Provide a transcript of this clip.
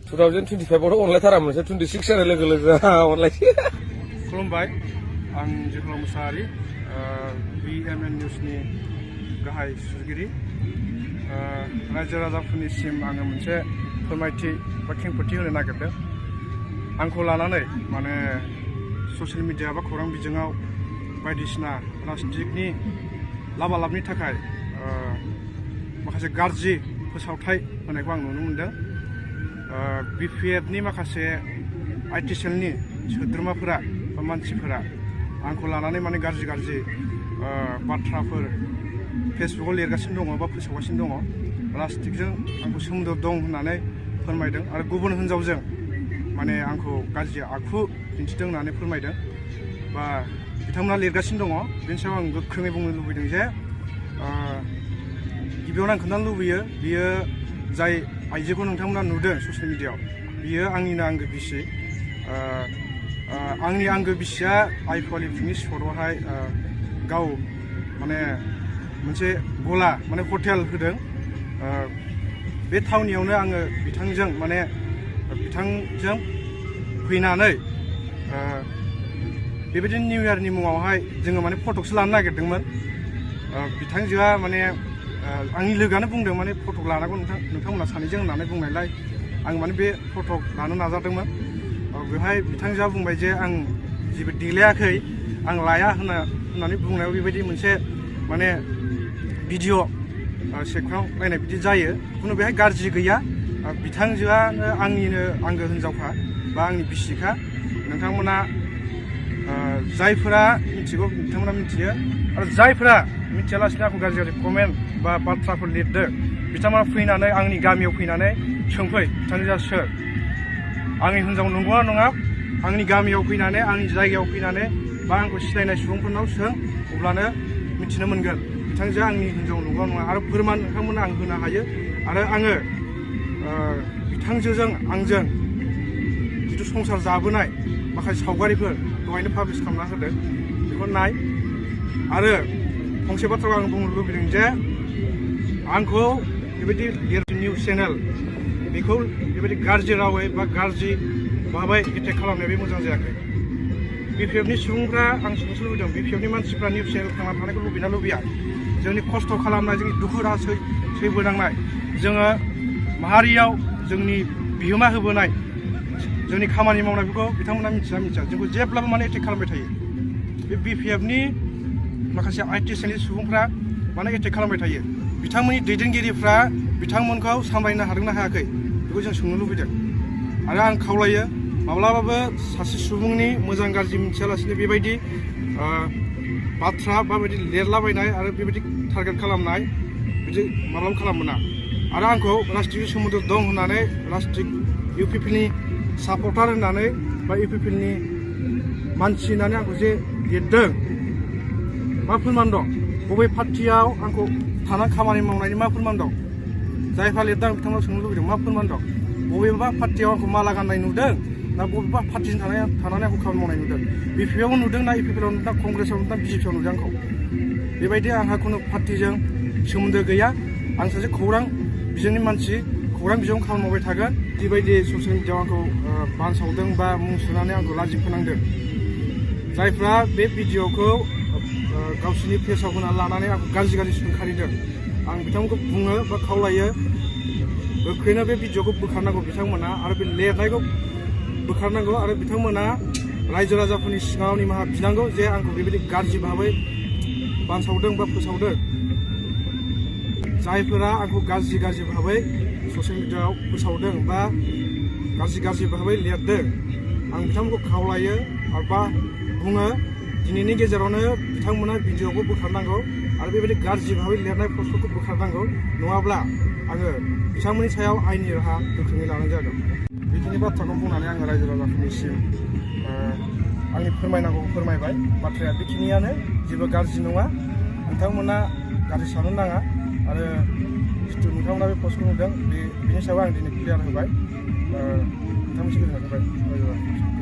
2025 अनलायथारामोन 26 जानाय लोगो लोगो अनलायसै। खुलुमबाय, आं जोहोलाव मुसाहारि, BMN निउसनि गाहाय सुजुगिरि। रायजो राजाफोरनिसिम आङो मोनसे फोरमायथि बा खेंफोरथि होनो नागिरदों। आंखौ लानानै माने ससियेल मिडिया बा खौरां बिजोङाव बायदिसिना राजनितिकनि लाबालाबनि थाखाय माखासे गाज्रि फोसावथाय होनायखौ आं नुनो मोनदों। BPFनि माखासे IT सेलनि सोद्रोमाफोरा बा मानसिफोरा आंखौ लानानै माने गाज्रि बाथ्राफोर फेसबुकआव लिरगासिनो दङ बा फोसावगासिनो दङ। राजनितिकजों आंखौ सोमोन्दो दं होननानै फोरमायदों आरो गुबुन हिनजावजों माने आंखौ गाज्रि आखु दिन्थिदों होननानै फोरमायदों बा बिथांमोना लिरगासिनो दङ। बेनि सायाव आं गोख्रोङै बुंनो लुबैदों जे गिबियावनो आं खोन्थानो लुबैयो, बियो जाय आइजोखौ नोंथांमोना नुदों ससियेल मिडियाआव, बियो आंनिनो आंगो बिसि। आंनि आंगो बिसिया आइफवालि पिकनिक स्पटआवहाय गाव माने मोनसे गला माने हटेल होदों। बे थावनियावनो आङो बिथांजों फैनानै बेबायदि निउ इयारनि मुङावहाय जोङो माने फटकसो लानो नागिरदोंमोन। बिथांजोआ माने आंनि लोगोआनो बुंदों माने फटक लानांगौ नोंथांमोना सानैजों होननानै बुंनायलाय आं माने बे फटक लानो नाजादोंमोन। बेवहाय बिथांजोआ बुंबाय जे आं जेबो देलायाखै, आं लाया होननानै बुंनायाव बेबायदि मोनसे माने भिडिअ सेबखांलायनाय बिदि जायो। खुनु बेहाय गाज्रि गैया। बिथांजोआनो आंनिनो आंगो हिनजावखा बा आंनि बिसिखा। नोंथांमोना जायफोरा मिथिगौ बिथांमोना मिथियो, आरो जायफोरा मिथियालासिनो आंखौ गाज्रि कमेन्ट बा बाथ्राफोर लिरदों, बिथांमोना फैनानै आंनि गामियाव फैनानै सोंफै बिथांजोआ सोर, आंनि हिनजाव नंगौना नङा, आंनि गामियाव फैनानै आंनि जायगायाव फैनानै बा आंखौ सिनायनाय सुबुंफोरनाव सों, अब्लानो मिथिनो मोनगोन बिथांजोआ आंनि हिनजाव नंगौना नङा। आरो फोरमान नोंथांमोना आं होनो हायो। आरो आङो बिथांजोजों आंजों जिथु संसार जाबोनाय माखासे सावगारिफोर दहायनो पाब्लिस खालामना होदों, बेखौ नाय। आरो फंसे बाथ्राखौ आं बुंनो लुबैदों जे आंखौ बेबायदि निउस चेनेल बेखौ बेबायदि गाज्रि रावै बा गाज्रि भाबै एटेक खालामनाया बे मोजां जायाखै। BPFनि सुबुंफ्रा आं सोंनो लुबैदों, BPFनि मानसिफ्रा निउस चेनेल थांना थानायखौ लुबैना लुबैया? जोंनि खस्थ' खालामनाय, जोंनि दुखु दाहा सैबोनांनाय, जोङो माहारियाव जोंनि बिहोमा होबोनाय, जोंनि खामानि मावनायफोरखौ बिथांमोना मिथिया जोंखौ जेब्लाबो माने एटेक खालामबाय थायो। बे BPFनि माखासे IT सेलनि सुबुंफ्रा माने एटेक खालामबाय थायो। बिथांमोननि दैदेनगिरिफ्रा बिथांमोनखौ सामलायनो हादोंना हायाखै बेखौ जों सोंनो लुबैदों। आरो आं खावलायो, माब्लाबाबो सासे सुबुंनि मोजां गाज्रि मिथियालासिनो बेबायदि बाथ्रा बा बेबायदि लिरलाबायनाय आरो बेबायदि टारगेट खालामनाय बिदि माब्लाबा खालामनो मोना। आरो आंखौ राजनितिकजों सोमोन्दो दं होननानै, राजनितिक UPPनि सापर्टार होननानै बा UPPनि मानसि होननानै आंखौ जे लिरदों, मा फोरमान दं? बबे पार्टियाव आंखौ थानानै खामानि मावनायनि मा फोरमान दं? जायफ्रा लिरदों आं बिथांमोनाव सोंनो लुबैदों, मा फोरमान दं? बबेबा पार्टियाव आंखौ माला गाननाय नुदों ना बबेबा पार्टिजों थानानै आंखौ खामानि मावनाय नुदों? BPFआव नुदों ना UPPआव नुदों, कंग्रेसआव नुदों, BJPआव नुदों आंखौ? बेबायदि आंहा खुनु पार्टिजों सोमोन्दो गैया। आं सासे खौरां बिजोंनि मानसि, खौरां बिजोङाव खामानि मावबाय थागोन। बेबायदि ससियेल मिडियाआव आंखौ बानसावदों बा मुं सुनानै आंखौ लाजि फोनांदों, जायफ्रा बे भिडिअखौ गावसोरनि पेजाव होनानै लानानै आंखौ गाज्रि सोंखारिदों, आं बिथांमोनखौ बुङो बा खावलायो, गोख्रैनो बे भिडिअखौ बोखारनांगौ बिथांमोना, आरो बे लिरनायखौ बोखारनांगौ। आरो बिथांमोना रायजो राजाफोरनि सिगाङाव निमाहा बिनांगौ जे आंखौ बेबायदि गाज्रि भाबै बानसावदों बा फोसावदों। जायफोरा आंखौ गाज्रि भाबै ससियेल मिडियाआव फोसावदों बा गाज्रि भाबै लिरदों, आं बिथांमोनखौ खावलायो बा बुङो, दिनैनि गेजेरावनो बिथांमोना भिडिअखौ बोखारनांगौ आरो बेबायदि गाज्रि भाबै लिरनाय पस्टफोरखौ बोखारनांगौ। नङाब्ला आङो बिथांमोननि सायाव आयेननि राहा गोख्रोङै लानाय जागोन। बेखिनि बाथ्राखौ बुंनानै आङो रायजो राजाफोरनिसिम आंनि फोरमायनांगौ फोरमायबाय। बाथ्राया बेखिनियानो, जेबो गाज्रि नङा। नोंथांमोना गाज्रि साननो नाङा। आरो जिथु नोंथांमोना बे पस्टखौ नुदों, बेनि सायाव आं दिनै क्लियार होबाय। नोंथांमोनसिम गोजोननाय थाबाय।